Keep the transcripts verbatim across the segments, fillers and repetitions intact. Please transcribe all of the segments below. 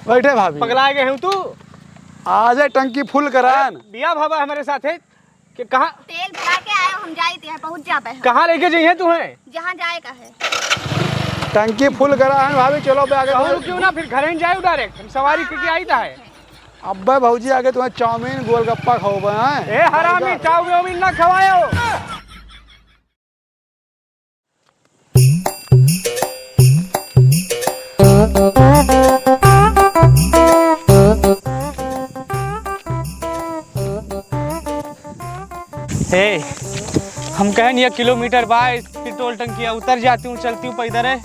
बैठे भाभी। पगला गए हूँ तू। आजे टंकी फुल करान। अरे, बिया भावा हमारे साथ है कि कहाँ? तेल भरा के आयो, हम जाइत है, पहुँच जाबे हम। कहाँ लेके जइहे तू है? जहाँ जाए का है। टंकी फुल करा है भाभी, चलो बे आगे। कहूँ क्यों ना, फिर घर ही जाए डायरेक्ट, हम सवारी करके आइत है। अब्बे भौजी आगे तुम्हें चाउमीन गोलगप्पा खवाबे हैं। ए हरामी, चाउमीन ना खवायो। ए, हम कहन एक किलोमीटर बा, पेट्रोल टंकिया उतर जाती हूँ, चलती हूँ पैदल है।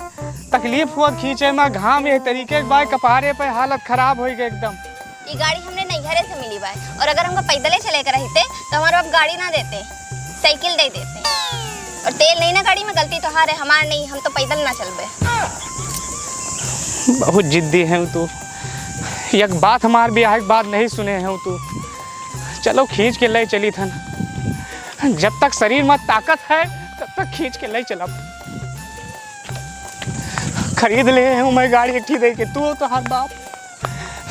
तकलीफ हुआ खींचे में, घाम यह तरीके के बा, कपारे पे हालत खराब होइ गए एकदम। ये गाड़ी हमने नैहरे से मिली बा, और अगर हमको पैदले चले के रहते तो हमारे बाप गाड़ी ना देते, साइकिल दे देते। और तेल नहीं ना गाड़ी में, गलती तोहार है, हमार नहीं, हम तो पैदल ना चलबे। बहुत जिद्दी है तू, एक बात हमार बियाह के बाद नहीं सुने है तू। चलो खींच के ले चली थन, जब तक शरीर में ताकत है तब तक खींच के ले चलब। खरीद ले हूँ मैं गाड़ी एक ठी दे के, तू हो तोहार बाप।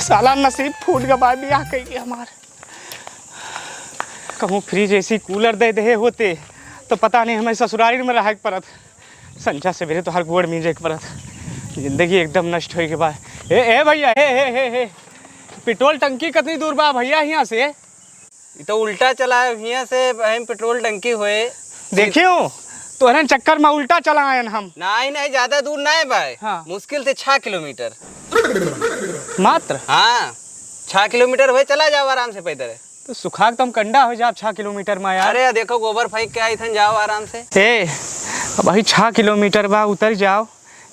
साला नसीब फूट गवा बियाह कइके हमार। कहूँ फ्रिज, एसी, कूलर दे देहे होते तो पता नहीं हमें ससुरारी में रहे के पड़त, संझा सवेरे तोहार गोड़ मीजे के पड़त। जिंदगी एकदम नष्ट होइ के बा। ए, ए भैया, ए, ए, ए, ए, पेट्रोल टंकी कितनी दूर बा भैया हियाँ से? ई तो उल्टा चला है, हियाँ से बहिन पेट्रोल टंकी होए। देखियो, तोहरन चक्कर में उल्टा चला आयन हम। नहीं, नहीं, ज्यादा दूर नहीं भाई। हाँ। मुश्किल से छह किलोमीटर। मात्र? हाँ, छह किलोमीटर होए, चला जाओ आराम से पैदल। तो सुखा के तो हम कंडा हो जाब छह किलोमीटर में यार। अरे, देखो, गोबर फेंक के आई थन, जाओ आराम से। ए, अब वही छह किलोमीटर बा, उतर जाओ।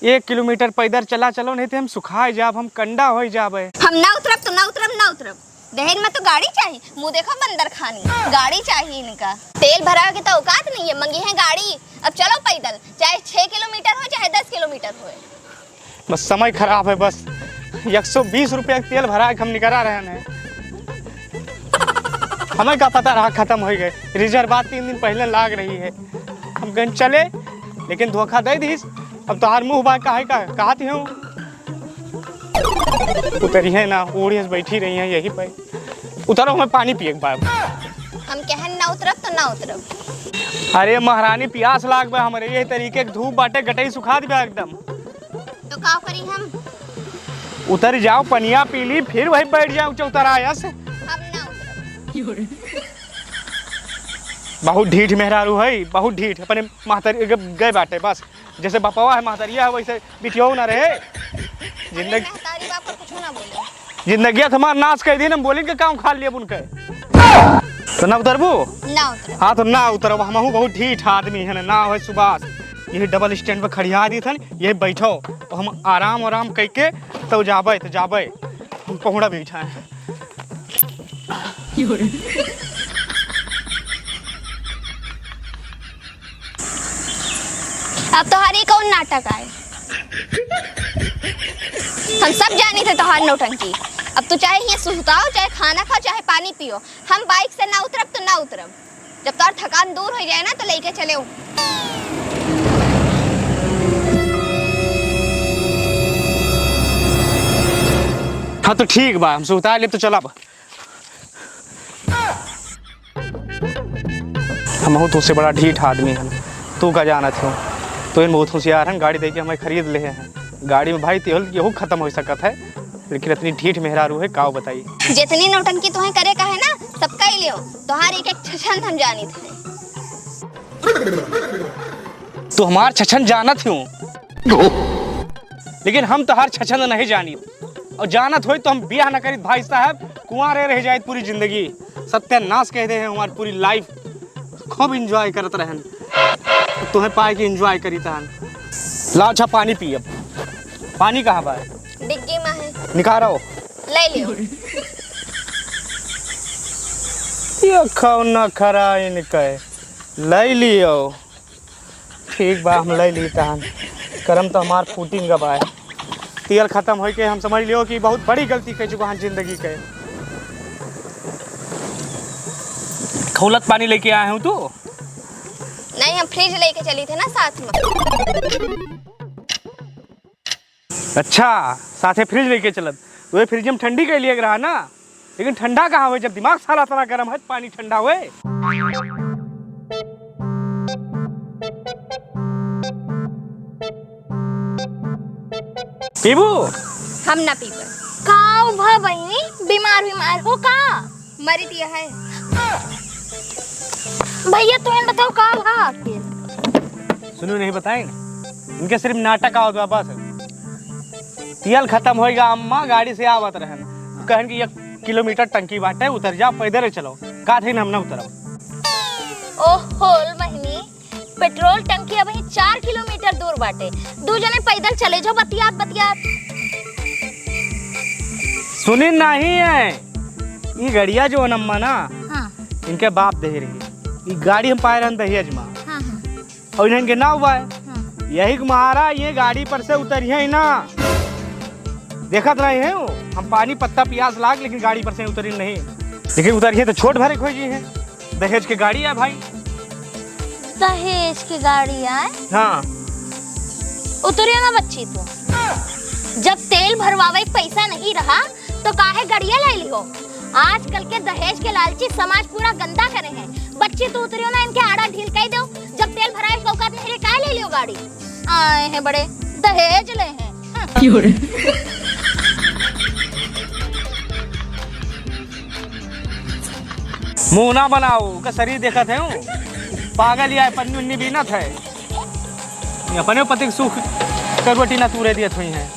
एक किलोमीटर पैदल चला चलो, नहीं तो हम सुखाए जाब, हम कंडा होइ जाबे। हम ना उतरब तो ना उतरब, ना उतरब। दहेज में तो गाड़ी चाही, मुँह देखो बंदर खानी, गाड़ी चाही इनका। तेल भरा के तो औकात नहीं है, मंगी है गाड़ी। अब चलो पैदल, चाहे छह किलोमीटर हो, चाहे दस किलोमीटर होए। बस समय खराब है, बस एक सौ बीस रुपया के तेल भरा के हम निकरा रहे हैं। हमें का पता रहा खत्म होइ गए, रिजर्व बात तीन दिन पहले लाग रही है। हम गन चले, लेकिन धोखा दे दीस। अब तोहार मुँह बा, काहे का कहती हूँ। उतरी है ना, ओढ़ी से बैठी रही है यही पे। उतरो, हमें पानी पिए के बा। हम कहन ना उतरब तो ना उतरब। अरे महारानी, प्यास लाग बा हमरे, यही तरीके के धूप बाटे, गटई सुखा दिबा एकदम। तो का करी हम? उतर जाओ, पनिया पी ली, फिर वही बैठ जाओ चौतराया से। हम ना उतरब। बहुत ढीठ मेहरारू है, बहुत ढीठ। अपने महतारी के गए बाटे बस। जैसे बपवा है, महतरिया है, वैसे बिटियो ना रहे। जिंदगी महतारी बाप को कुछ ना बोले। जिंदगिया तो हमार नाश कर दी ना, बोलिन के काम खा लिए उनके। तो ना उतरबू? ना उतरब। हाँ, तो ना उतरब। हमहू बहुत ढीठ आदमी है ना, ना हो सुबास। यही डबल स्टैंड पर खड़िया दी थन, यही बैठो, तो हम आराम आराम कइके तो जाबे, तो जाबे। हम पहुड़ा बैठा है। अब तोहारी कौन नाटक आए? हम सब जानी थे तोहार नौटंकी। अब तू चाहे हियाँ सुताओ, चाहे खाना खाओ, चाहे पानी पियो, हम बाइक से ना उतरब तो ना उतरब। जब तोहार थकान दूर हो जाए ना तो लेके चले हूँ। हाँ तो ठीक बा, हमसे उतार ले तो चला बा। हमहू तुमसे बड़ा ढीठ आदमी हन, तू का जानत हो? तो इन बहुत होशियार हन, गाड़ी देके हमें खरीद ले हैं। गाड़ी में भाई तेल यहू खत्म हो सकत है, लेकिन इतनी ढीठ मेहरारू है, काव बताई। जितनी नौटंकी तुम्हें करे का है ना, सब कर लियो। तुम्हारी एक एक छछन हम जानी थे। तू हमार छछन जानत हूँ, लेकिन हम तोहार छछन नहीं जानी। और जानत होई तो हम बियाह न करीत भाई साहब, कुंवारे रह जाइत पूरी जिंदगी। सत्यानाश कह दे हैं हमारी पूरी लाइफ। खूब एंजॉय करत रहन, तुम्हें पाए के एंजॉय करी तहन। ला अच्छा पानी पी। अब पानी कहाँ बा? डिग्गी में है। निकारो। ले लियो। ये खाओ ना खरा इनके। ले लियो। ठीक बा, हम ले ली तहन। करम तो हमार फूटिन गवाए। तेल खत्म होइके हम समझ लियो कि बहुत बड़ी गलती कर चुका हन जिंदगी के। खौलत पानी लेके आए हूँ तू? नहीं, हम फ्रिज लेके चली थे ना साथ में। अच्छा, साथे फ्रिज लेके चलत। तो ये फ्रिज में ठंडी के लिए रहा ना, लेकिन ठंडा कहाँ हुए जब दिमाग साला इतना गर्म है, पानी ठंडा हुए। पीबू? हम ना पीबे। का भा बहिनी, बीमार बीमार हो का? मरी दिया है। भैया, तुम बताओ का भा आखिर? सुनो, नहीं बताएं, इनके सिर्फ नाटक आवत बा बस। तेल खत्म होइगा अम्मा, गाड़ी से आवत रहन, कहन कि एक किलोमीटर टंकी बाटे, उतर जा, पैदल चलो। का थे हम ना उतरब। ओहो, बहिनी, पेट्रोल टंकी अबहीं चार किलोमीटर दूर बाटे, दू जने पैदल चले जाओ बतियात बतियात। सुनी नहीं है, ई गड़िया जो अम्मा ना, हाँ। इनके बाप दे रही, ई गाड़ी हम पाए रहन दहेज में। हाँ, हाँ। और इन्हन के नाव बा। हाँ। यही के मारा ये गाड़ी पर से उतरिहे ही ना। देखत रहे हैं वो, हम पानी पत्ता पियास लाग, लेकिन गाड़ी पर से उतरी नहीं। लेकिन उतरिहे तो छोट भरे खोजी है। दहेज के गाड़ी है भाई। दहेज के गाड़ी आए? हाँ। उतरियो ना बच्ची तू। जब तेल भरवावे के पैसा नहीं रहा, तो काहे गड़िया ले लिहो? आजकल के दहेज के लालची समाज पूरा गंदा करे हैं। बच्ची तू उतरियो ना, इनके आड़ा ढील कई दो। जब तेल भराए के औकात नहीं रहे, काहे ले लियो गाड़ी? आए हैं बड़े, दहेज ले हैं। हाँ। मुंह ना बनाओ, ओकर शरीर देखत है हूँ। पागल या पन्नी उन्नी बीनत है। ये अपने पति के सुख करवटी ना तूरे दियत हुई हैं।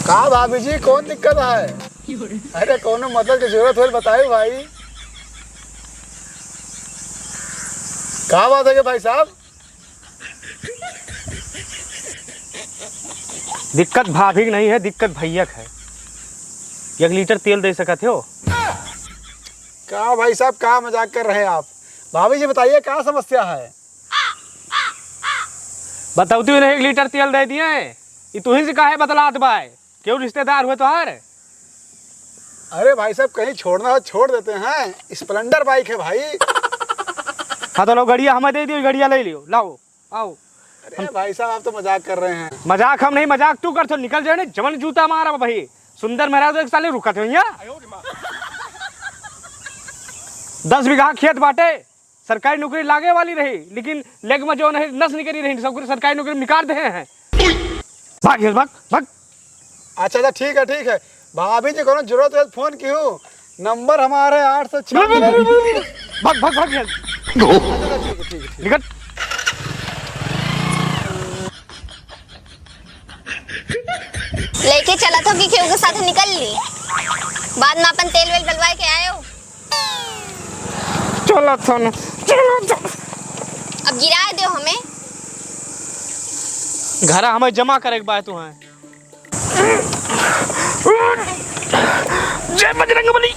का भाभी जी, कौन दिक्कत है? अरे, कौनो मदद की जरूरत हो, बताओ भाई। का बात है कि भाई साहब? दिक्कत भाभी की नहीं है, दिक्कत भैया की है। एक लीटर तेल दे सकत हो? का भाई साहब, का मजाक कर रहे हैं आप? भाभी जी, बताइए, का समस्या है? बतौती हूँ ना, एक लीटर तेल दे दिए हैं, ये तुहीं से काहे बतलात बाय? केहू रिश्तेदार हुए तोहार? अरे भाई साहब, कहीं छोड़ना हो छोड़ देते हैं, स्प्लेंडर बाइक है भाई। हाँ तो लो, गड़िया हमें दे दियो, गड़िया ले लियो, लाओ, आओ। अरे भाई साहब, आप तो मजाक कर रहे हैं। मजाक हम नहीं, मजाक तू कर, तो निकल जाए, जवन जूता मारा भाई। सुंदर महाराज एक साले रुकत हो यहाँ। दस बीघा खेत बाटे, सरकारी नौकरी लागे वाली रही, लेकिन लेग में जो नहीं नस निकली रही, सब कुछ सरकारी नौकरी निकाल दे हैं। भाग यहाँ से, भाग, भाग। अच्छा, अच्छा, ठीक है, ठीक है। भाभी जी, कोनो जरूरत है, फोन किहू। नंबर हमारे आठ सौ छह। भाग, भाग, भाग यहाँ से। अच्छा, अच्छा, ठीक है, ठीक है, ठीक है। निकल। लेके चलत हो कि केहू के साथ निकल ली? बाद में अपन तेल वेल डलवाए के आयो। चलत हन, चलत हन। अब गिराए दो हमें। घरा हमें जमा करे के बा तुहें। जय बजरंग बली।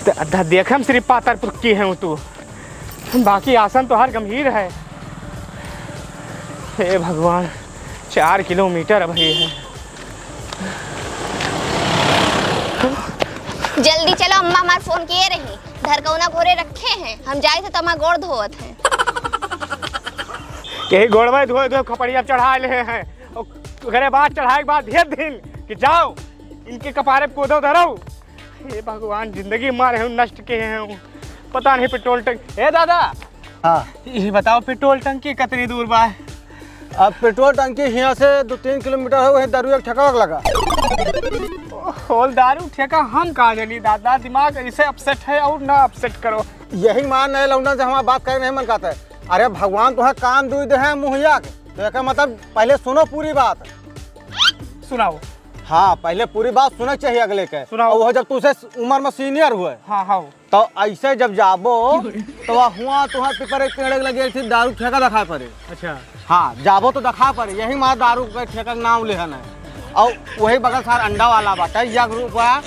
त-, त-, देखे हम सिर्फ पातर पुरखी हैं तू, बाकी आसन तो हर गंभीर है। हे भगवान, चार किलोमीटर अब ये है। जल्दी चलो, अम्मा हमार फोन किए रही, धरकौना घोरे रखे हैं, हम जाए थे तो हमार गोड़ धोवत हैं। यही गोड़वा धोए धोए खपड़िया चढ़ा ले हैं। ओकरे बाद चढ़ाए के बाद भेज दिन कि जाओ, इनके कपारे पे कोदो धरो। हे भगवान, जिंदगी मारे हूँ, नष्ट किए हूँ। पता नहीं पेट्रोल टंक, ए दादा, हाँ। ये बताओ, पेट्रोल टंकी कितनी दूर बा? अब पेट्रोल टंकी हियाँ से दो तीन किलोमीटर हो, वहीं दारू एक ठेका लगा। होल दारू ठेका हम का जानी दादा, दिमाग ऐसे अपसेट है और ना अपसेट करो। यही मान नहीं लौंडन से हमार बात करे नहीं मन कहता है। अरे भगवान तुम्हें कान दुई दे हैं मुहैया के, तो एकर मतलब पहले सुनो पूरी बात। सुनाओ। हाँ, पहले पूरी बात सुने के चाहिए अगले के। सुनाओ। और वो जब तू उसे उम्र में सीनियर हुए, हाँ, हाँ। तो ऐसे जब जाबो, तो वह हुआ तुहां पीपर एक पेड़ लगे थी, दारू ठेका दिखाई पड़े। अच्छा। हाँ, जाबो तो दिखाई पड़े, यही मार दारू के ठेका के नाम लेहन है। और वही बगल सार अंडा वाला बाटे, एक रुपया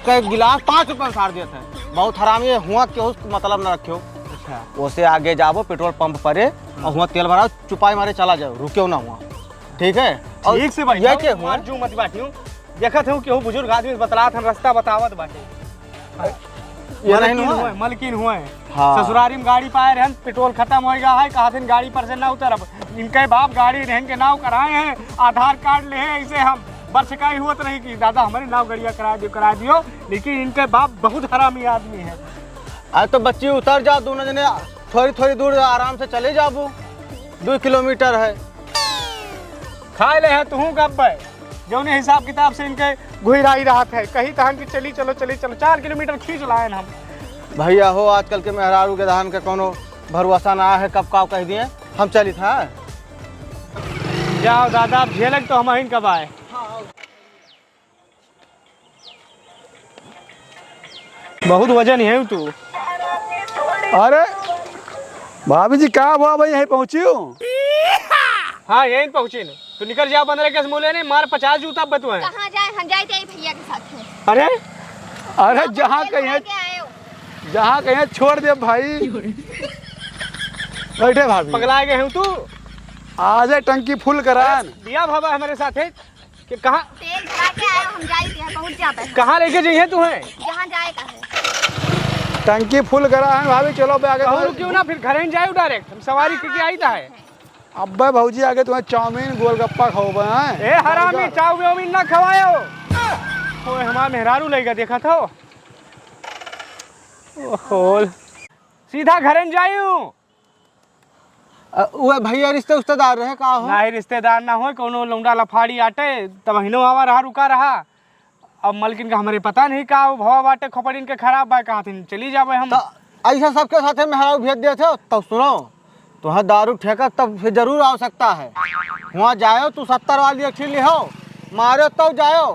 के गिलास पाँच रुपया में सार देत है। बहुत हरामी है, हुआ केहू से मतलब न रखियो। अच्छा। ओसे आगे जाबो पेट्रोल पंप परे, और हुआ तेल भराओ, चुपाई मारे चला जाओ, रुकियो ना हुआ। ठीक है? और ठीक से बैठा ये हूँ, के हुआ? मार जू मत बाटियो। देखत हूँ केहू बुजुर्ग आदमी बतलात हन, रास्ता बतावत बाटे। ये मलकिन नहीं हुआ? हुए, मलकिन हुए। हाँ। ससुरारी में गाड़ी पाए रहन, पेट्रोल खत्म होइ गया है, कहा दिन गाड़ी पर से ना उतरब। इनके बाप गाड़ी रहन के नाव कराए हैं, आधार कार्ड ले हैं, इसे हम बरसकाई हुआ तो नहीं कि दादा हमारे नाव गड़िया करा दियो, करा दियो। लेकिन इनके बाप बहुत हरामी आदमी है। आज तो बच्ची उतर जा, दोनों जने थोड़ी थोड़ी दूर आराम से चले जाबू, दो किलोमीटर है। खाए ले है तुहूँ गब्बे, जौने हिसाब किताब से इनके घुराई रहत है, कही तहन कि चली चलो, चली चलो, चार किलोमीटर खींच लायन हम। भैया हो, आजकल के मेहरारू के दहन के कोनो भरोसा ना है, कब काव कह दिए, हम चलित है। जाओ दादा, अब झेलक तो हम अहिन कब आए। बहुत वजन है तू। अरे भाभी जी, का हुआ भाई, यहीं पहुँची हूँ? हाँ, यहीं पहुँची न। तू निकल जाओ, बंदर के मुँह लेने, मार पचास जूता बतुए। कहाँ जाए? हम जाए थे भैया के साथ में। अरे, अरे, जहाँ कहीं, जहाँ कहीं छोड़ दे भाई। बैठे भाभी। पगला गए हूँ तू। आ जाए, टंकी फुल करान। दिया बाबा हमारे साथ है। कि कहाँ? तेल भरा के आए, हम जाई थे, पहुँच जाबे। कहाँ लेके जइहे तू है? जहाँ जाए का है। टंकी फुल करा है भाभी, चलो बे आगे। कहूँ रुकियो ना, फिर घरे ही जाए डायरेक्ट, हम सवारी हाँ, करके हाँ, आई था ठीक है। अब्बे भौजी आगे तुम्हें चाउमीन गोलगप्पा खवाबे हैं। ए हरामी, चाउमीन ना खवायो। ओए हमार मेहरारू लइका देखा था। ओहो। सीधा घरे न जाइयो। अ, उहे भैया रिश्ते उश्तेदार रहे का हो? नाही, रिश्तेदार ना होय, कौनो लौंडा लफाड़ी आटे, तब हिनो आवा रहा, रुका रहा। अब मलकिन का हमरे पता नहीं का हो, भवा बाटे खोपड़िन के खराब बा, कहा थिन चली जाबे हम। तो ऐसा सबके साथे मेहरारू भेज देते हो, तब सुनो, तुहां दारू ठेका तब फिर जरूर आवश्यकता है। वहाँ जायो, तू सत्तर वाली एक ठे लिहो, मारो तब जायो।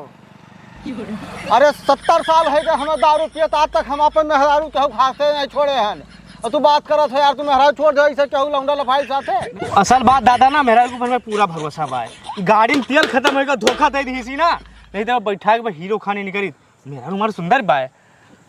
अरे, सत्तर साल होइ गए हमें दारू पियत, आज तक हम अपन मेहरारू केहू खासे नहीं छोड़े हन। और तू बात करत हो यार, तू मेहरारू छोड़ दे, इसे केहू लौंडा लफाई साथे। असल बात दादा ना, मेहरारू के ऊपर में पूरा भरोसा बा। गाड़ी में तेल खत्म होइगा, धोखा दे दी इसी ना, नहीं तो बैठा के हीरो खानी निकली। मेहरारू हमार सुंदर बा।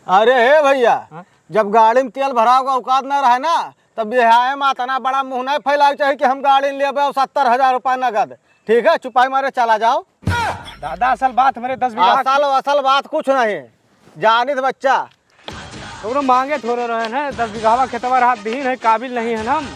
अरे हे भैया, हाँ? जब गाड़ी में तेल भरावे का औकात ना रहे ना, तब बिहाए में इतना बड़ा मुंह नहीं फैलावे चाहिए कि हम गाड़ी लेबे और सत्तर हजार रुपया नगद। ठीक है, चुपाई मारे चला जाओ। दादा, असल बात हमरे दस बीघा असल, असल बात कुछ नहीं। जानित बच्चा। कौनो मांगे थोड़े रहन है, दस बीघावा खेतवा रहा, दीन है, काबिल नहीं है हम।